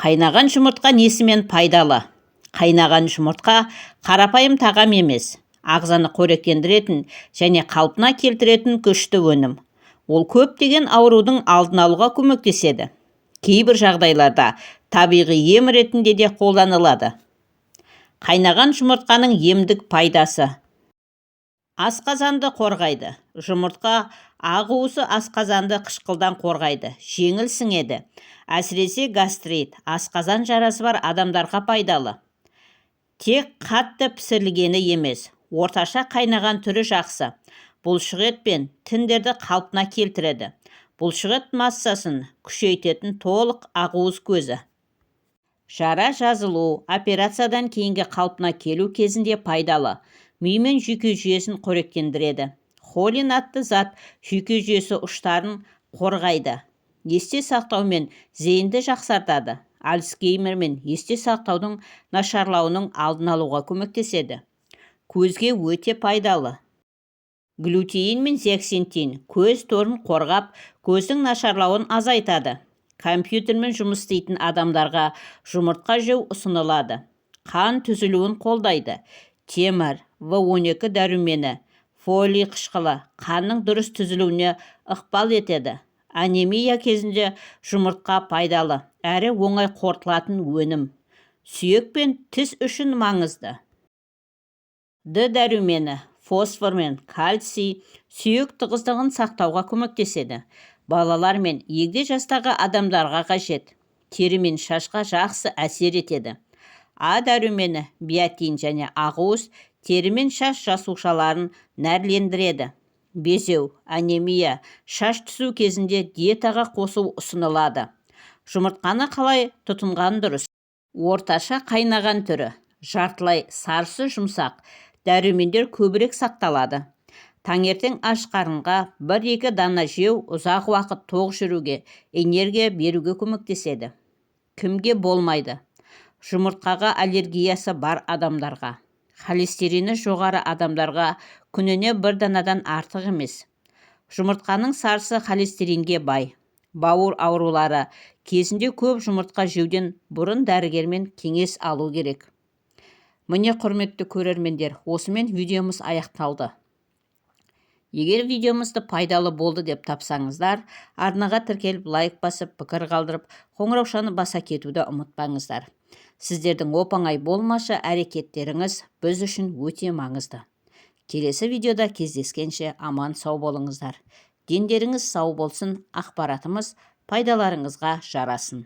Қайнаған жұмыртқа несімен пайдалы? Қайнаған жұмыртқа қарапайым тағам емес, ағзаны қоректендіретін және қалпына келтіретін күшті өнім. Ол көптеген аурудың алдын алуға көмектеседі. Кейбір жағдайларда табиғи ем ретінде де қолданылады. Қайнаған жұмыртқаның емдік пайдасы: Асқазанды қорғайды. Жұмыртқа ақуызы асқазанды қышқылдан қорғайды, жеңіл сіңеді. Әсіресе гастрит, асқазан жарасы бар адамдарға пайдалы. Тек қатты пісірілгені емес, орташа қайнаған түрі жақсы. Бұлшықет пен тіндерді қалпына келтіреді. Бұлшықет массасын күшейтетін толық ақуыз көзі. Жара жазылу, операциядан кейінгі қалпына келу кезінде пайдалы. Ми мен жүйке жүйесін қоректендіреді. Холин атты зат жүйке жүйесі ұштарын қорғайды, есте сақтау мен зейінді жақсартады, Альцгеймер мен есте сақтаудың нашарлауының алдын алуға көмектеседі. Көзге өте пайдалы. Лютеин мен зеаксантин көз торын қорғап, көздің нашарлауын азайтады. Компьютермен жұмыс істейтін адамдарға жұмыртқа жеу ұсынылады. Қан түзілуін қолдайды. Темір, В12 дәрумені, фолий қышқылы қанның дұрыс түзілуіне ықпал етеді. Анемия кезінде жұмыртқа пайдалы әрі оңай қорытылатын өнім. Сүйек пен тіс үшін маңызды. Д дәрумені, фосфор мен кальций сүйек тығыздығын сақтауға көмектеседі. Балалар мен егде жастағы адамдарға қажет. Тері мен шашқа жақсы әсер етеді. А дәрумені, биотин және ақуыз тері мен шаш жасушаларын нәрлендіреді. Безеу, анемия, шаш түсу кезінде диетаға қосу ұсынылады. Жұмыртқаны қалай тұтынған дұрыс? Орташа қайнаған түрі: жартылай сарысы жұмсақ, дәрумендер көбірек сақталады. Таңертең аш қарынға 1-2 дана жеу ұзақ уақыт тоқ жүруге, энергия беруге көмектеседі. Кімге болмайды? Жұмыртқаға аллергиясы бар адамдарға. Холестерині жоғары адамдарға күніне бір данадан артық емес. Жұмыртқаның сарысы холестеринге бай. Бауыр аурулары кезінде көп жұмыртқа жеуден бұрын дәрігермен кеңес алу керек. Міне, құрметті көрермендер, осымен видеомыз аяқталды. Егер видеомызды пайдалы болды деп тапсаңыздар, арнаға тіркеліп, лайк басып, пікір қалдырып, қоңыраушаны баса кетуді ұмытпаңыздар. Сіздердің оп-оңай болмашы әрекеттеріңіз біз үшін өте маңызды. Келесі видеода кездескенше аман сау болыңыздар. Дендеріңіз сау болсын, ақпаратымыз пайдаларыңызға жарасын.